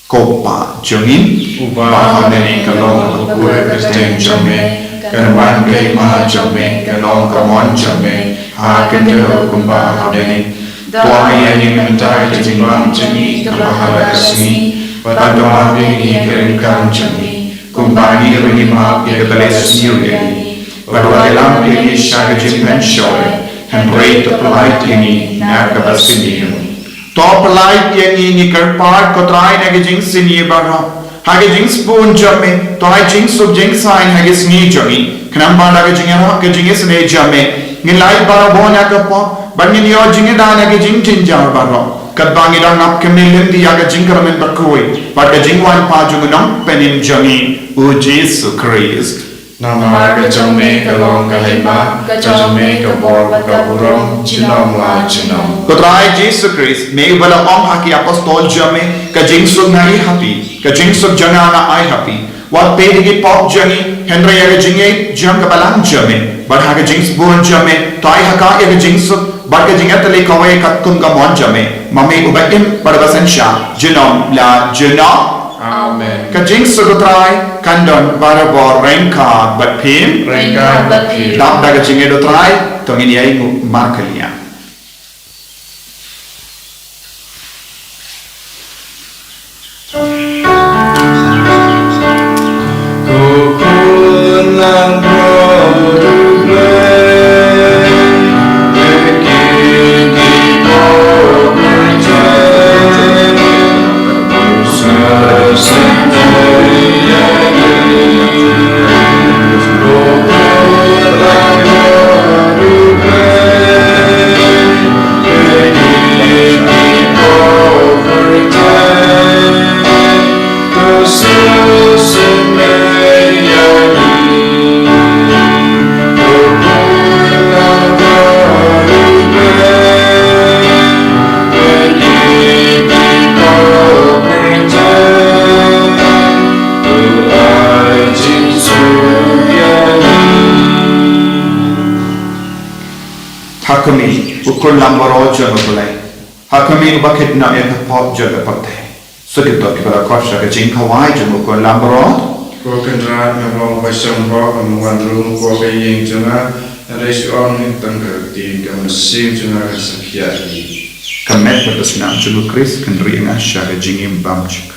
Ko Pa jong ngi, uba ha bneng, ka long ka burom ka kyrteng jong me, ka wan ka hima jong me, ka long ka mon jong me ha ka khyndew kumba ha bneng. To ai ïa ngi mynta ka jingbam jong ngi kaba ha la ka sngi, bad to map ïa ngi ka ryngkat jong ngi, kumba ngi ruh ngi map ïa kita kiba sniew ïa ngi. Bad wat ïalam ïa ngi sha ka jingpynshoi, hynrei to pyllait ïa ngi na kaba sniew. To pyllait ïa ngi, ngi kyrpad ko Trai, na ka jingsniew baroh. Ha ka jingsbun jong me, to ai jingsuk jingsaiñ ha ka sngi jong ngi. Khnang ba da ka jingïarap ka jingisynei jong me, ngin lait barabor na ka pop, bad ngin ïoh jingïada na ka jingjynjar baroh. Katba ngi dang ap kyrmen lynti ïa ka jingkyrmen bakhuid bad ka jingwan pat jong u Nongpynim jong ngi, u Jisu Khrist. Namar ka jong me ka long ka hima, ka jong me ka bor bad ka burom, junom la junom. Ko Trai Jisu Khrist, me uba la ong ha ki apostol jong me, ka jingsuk nga ai ha phi, ka jingsuk jong nga nga ai ha phi. Wat peit ïa ki pop jong ngi, hynrei ïa ka jingïeit jong ka balang jong me. Bad ha ka jingsbun jong me, to ai ha ka ïa ka jingsuk bad ka jingïatylli kawei katkum ka mon jong me, ma me uba im bad uba synshar, junom la junom. Amen. Ka jingsuk u Trai kan don barabor ryngkat bad phi. Ryngkat bad phi. Dap da ka jingïeit u Trai, to ngin ïai nguh markylliang. Ha khmih, u Khun langbrot jong U Blei. Ha khmih, uba kit noh ïa ka pop jong ka pyrthei. Suk ïa kito kiba la khot sha ka jingkhawai jong u Khun langbrot. Ko Kynrad, nga ong ba shong hok, ym wan rung ko ha ïing jong nga, hynrei shu ong tang ka ktien, ka mynsiem jong nga kan sa khiah ïa ngi. Ka met bad ka snam jong u Khrist kan ri ïa nga sha ka jingim bymjukut.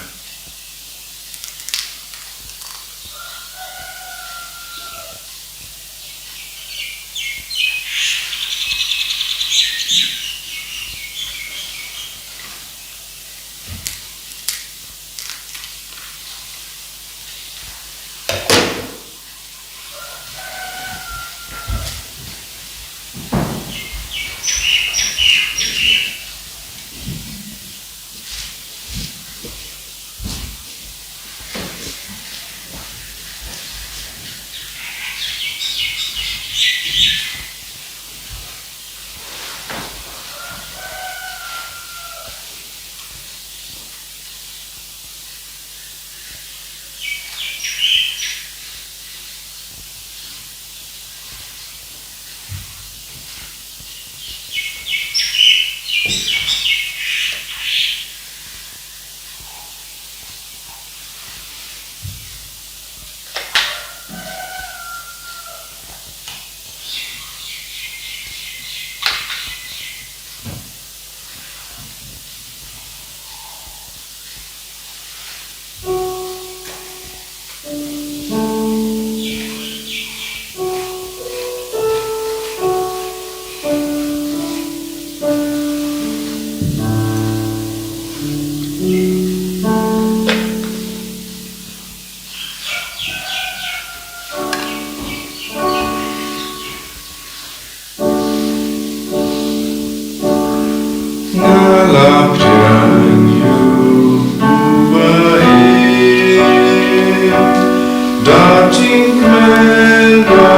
Nga la pdiang ïa u ba ïeit da jingkmen ba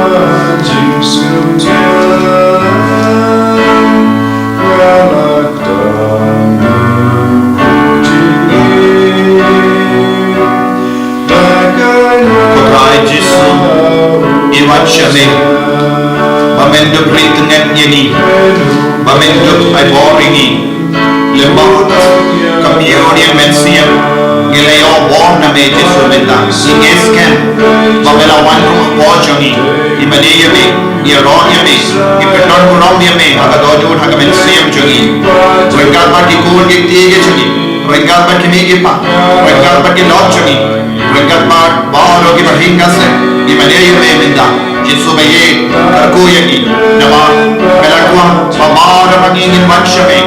jingsngewthuh. Nga la kdang ïa u jingïeit da ka. Ko Trai Jisu, ngi wan sha me ba men dup ri tngen ïa ngi, ba men dup ai bor ïa ngi. Lem bad ka mynsiem, ngi la ïoh bor na me Jisu mynta. Ngi ngeit skhem ba me la wan ruh hapoh jong ngi. Ngi mane ïa me, ngi ïaroh ïa me, ngi pyndonkam ïa me ha ka dohnud ha ka mynsiem jong ngi. Ryngkat bad ki khun ki kti ki jong ngi, ryngkat bad ki kmie ki kpa, ryngkat bad ki lok jong ngi, ryngkat bad baroh kiba hikai seh, ngi mane ïa me mynta. Jisu ba ïeit, kyrkhu ïa ngi. Namar me la kwah ba baroh ngi ngin wan sha me,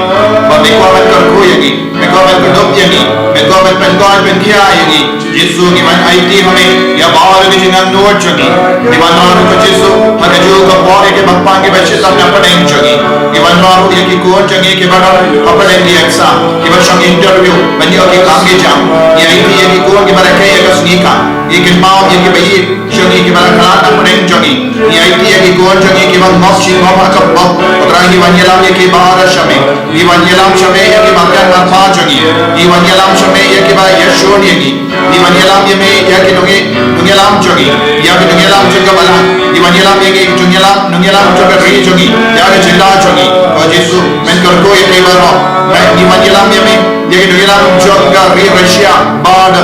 ba me kwah ban kyrkhu ïa ngi, me kwah ban kdup ïa ngi, me kwah ban pynkoit pynkhia ïa ngi. Jisu, ngi wan aiti ha me ïa baroh ki jingangnud jong ngi. Ngi wan ruh ko Jisu ha kajuh ka por ïa ki balang kiba shitom na pdeng jong ngi. Ngi wan ruh ïa ki khun jong ngi kiba don ha pdeng ki exam, kiba shong interview ban ïoh ki kam ki jam. Ngi aiti ïa ki khun kiba rakhe ïa ka sngi ka, ïa ki kynmaw ïa kiba ïeit jong ngi kiba la khlad na pdeng jong ngi. Ngi aiti ïa ki khun jong ngi kiba ngop shi ngop ha ka pop. Ko Trai, ngi wan ïalam ïa ki baroh sha me. Ngi wan ïalam sha me ïa ki marjan marpa jong ngi. Ngi wan ïalam sha me ïa kiba ïashun ïa ngi. Ngi wan ïalam ïa me ïa ki nongïalam jong ngi, ïa ki nongïalam jong ka balang. Ngi wan ïalam ïa ki nongïalam, nongïalam jong ka ri jong ngi, ïa ka jylla jong ngi. Ko Jisu, men kyrkhu ïa ki baroh. Ngi wan ïalam ïa me ïa ki nongïalam jong ka ri Russia bad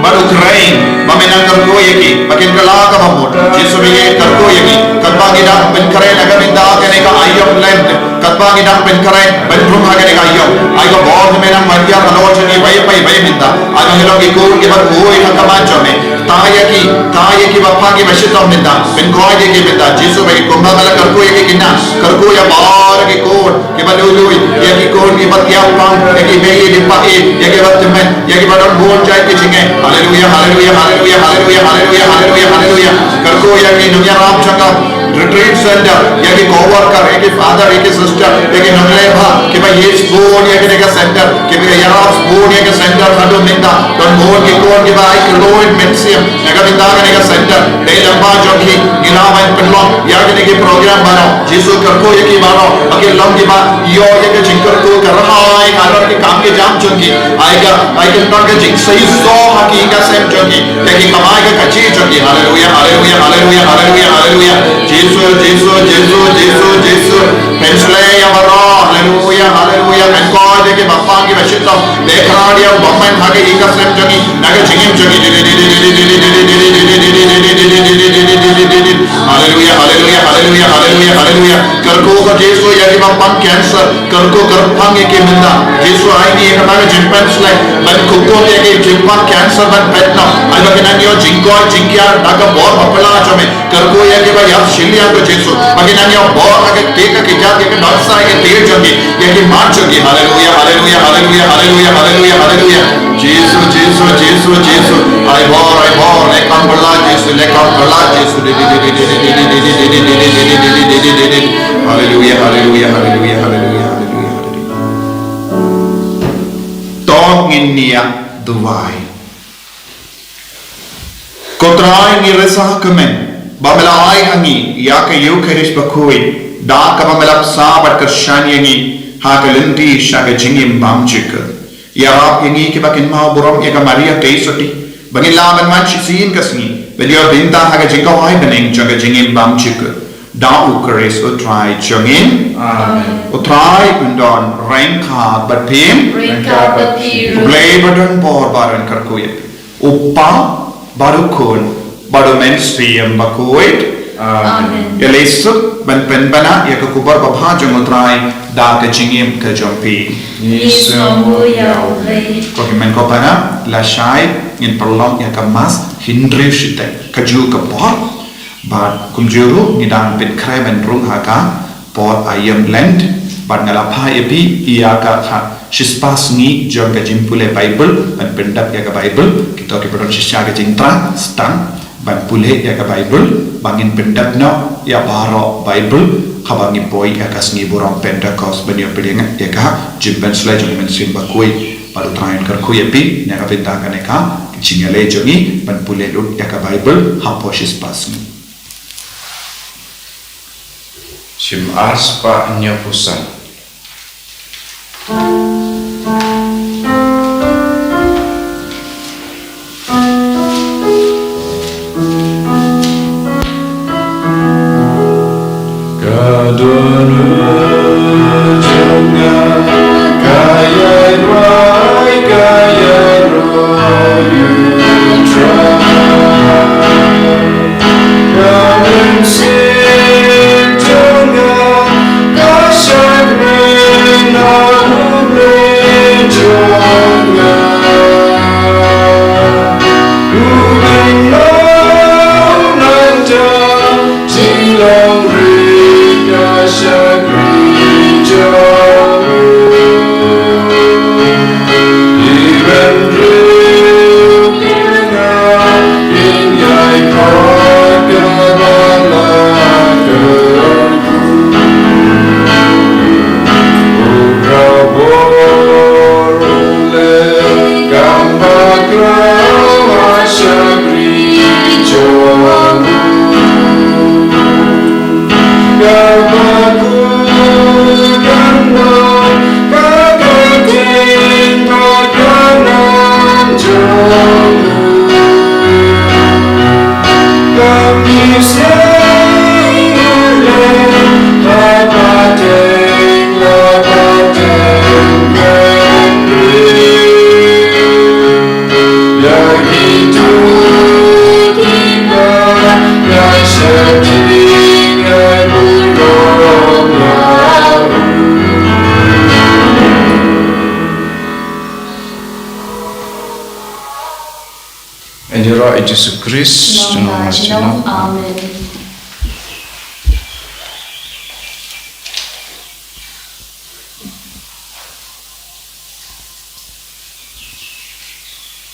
bad Ukraine, ba men nang kyrkhu ïa ki ba kin kylla kaba mut. Jisu, me kyrkhu ïa ki. Katba ngi dang pynkhreh na ka bynta kane ka Ireland, katba ngi dang pynkhreh ban rung ha kane ka ïing, ai ka bor me nang wan ïa halor jong ngi bad bad bad mynta. Ai ba ngi long ki khun kiba khuid ha ka mon jong me. Kta ïa ki, kta ïa ki balang kiba shitom mynta. Pynkoit ïa ki mynta. Jisu, ba ki kumba ba la kyrkhu ïa ki khynnah, kyrkhu ïa baroh ki khun kiba lui lui, ïa ki khun kiba tiap pang, ïa ki mei, ïa ki pa, ïa kiba tymmen, ïa kiba don bun jait ki jingeh. Haleluia, haleluia, haleluia, haleluia, haleluia, haleluia, haleluia. Kyrkhu ïa ki nongïalam jong ka Retreat Center, ïa ki co-worker, ïa ki father, ïa ki sister, ïa ki nongleh bha kiba ïeit bun ïa kane ka center, kiba ïarap bun ïa ka center haduh mynta. Don bun ki khun kiba ai kylluid mynsiem na ka bynta kane ka center. Dei lyngba jong ki ngi lah ban pynlong ïa kine ki program baroh. Jisu, kyrkhu ïa ki baroh ba kin long kiba ïoh ïa ka jingkyrkhu ka rhai halor ki kam ki jam jong ki. Ai ka, ai ka don ka jingseisoh ha ki ïing ka sem jong ki, ïa ki kamai ka kajih jong ki. Haleluia, haleluia, haleluia, haleluia, haleluia. Jisu, Jisu, Jisu, Jisu, Jisu. Pynshlei ïa baroh. Haleluia, haleluia. Pynkoit ïa ki balang kiba shitom. Pynkhraw ïa u bymman ha ka ïing ka sem jong ki, na ka jingim jong ki. Haleluia, haleluia, haleluia, haleluia, haleluia. Kyrkhu ko Jisu ïa ki balang cancer, kyrkhu kyrpang ïa ki mynta. Jisu, ai ngi ïa ka jingpynshlei ban kyrkhu ïa ki balang cancer ban pynlong. Ai ba kin nang ïoh jingkoit jingkhiah da ka bor ba phylla jong me. Kyrkhu ïa kiba ïap shiliang ko Jisu, ba kin nang ïoh bor ha ka kti ka kjat, ïa ka dohnud, ïa ka kti jong ki, ïa ki mat jong ki. Haleluia, haleluia, haleluia, haleluia, haleluia, haleluia. Jisu, Jisu, Jisu, Jisu. Ai bor, ai bor, leh kam phylla Jisu, leh kam phylla Jisu. Haleluia, haleluia, haleluia, haleluia, haleluia, haleluia. To ngin ïa duwai. Ko Trai, ngi risa kumne ba me la ai ha ngi ïa ka Eukharist bakhuid, da kaba me la bsa bad kyrshan ïa ngi ha ka lynti sha ka jingim bymjukut. Ïarap ïa ngi kiba kynmaw burom ïa ka Maria Theisotti ba ngin lah ban wan shisien ka sngi ban ïoh bynta ha ka jingkawai bneng jong ka jingim bymjukut. Da U Khrist U Trai jong ngi. Amen. U Trai un don ryngkat bad phi. Ryngkat bad phi ruh. U Blei ba don bor ba un kyrkhu ïa phi, U Kpa bad U Khun bad U Mynsiem Bakhuid. Amen. Ïaleh suk ban pynbna ïa ka khubor babha jong U Trai da ka jingim ka jong phi. Ngi sngewbha ïa U Blei. Ko hynmen ko para, lashai ngin pynlong ïa ka Mass hynriew shiteng kajuh ka por. Bad kumjuh ruh ngi dang pynkhreh ban rung ha ka por Aïom Lent, bad nga la phah ïa phi ïa ka shispah sngi jong ka jingpule Baibl, ban pyndap ïa ka Baibl. Kito kiba don shisha ka jingtrei, sdang Ban pule ïa ka Baibl, ba ngin pyndep noh ïa baroh Baibl, haba ngi poi ïa ka sngi burom Pentekost ban ïa pdiang ïa ka jingpynsleh jong u Mynsiem Bakhuid. Bad U Trai un kyrkhu ïa phi, na ka bynta kane ka jingïaleh jong ngi, ban pule lut ïa ka Baibl, hapoh shispah sngi. Shim ar spah hynñiew phew san. Ka don u jong nga, ka ïai wai, ka ïai roi u Trai. Ka mynsiem jong nga, ka shakri na u Blei jong nga. U Blei na u nang jam, jinglong ri ka shakri jong u. Iban ri Ïaroh ïa Jisu Khrist. Amen.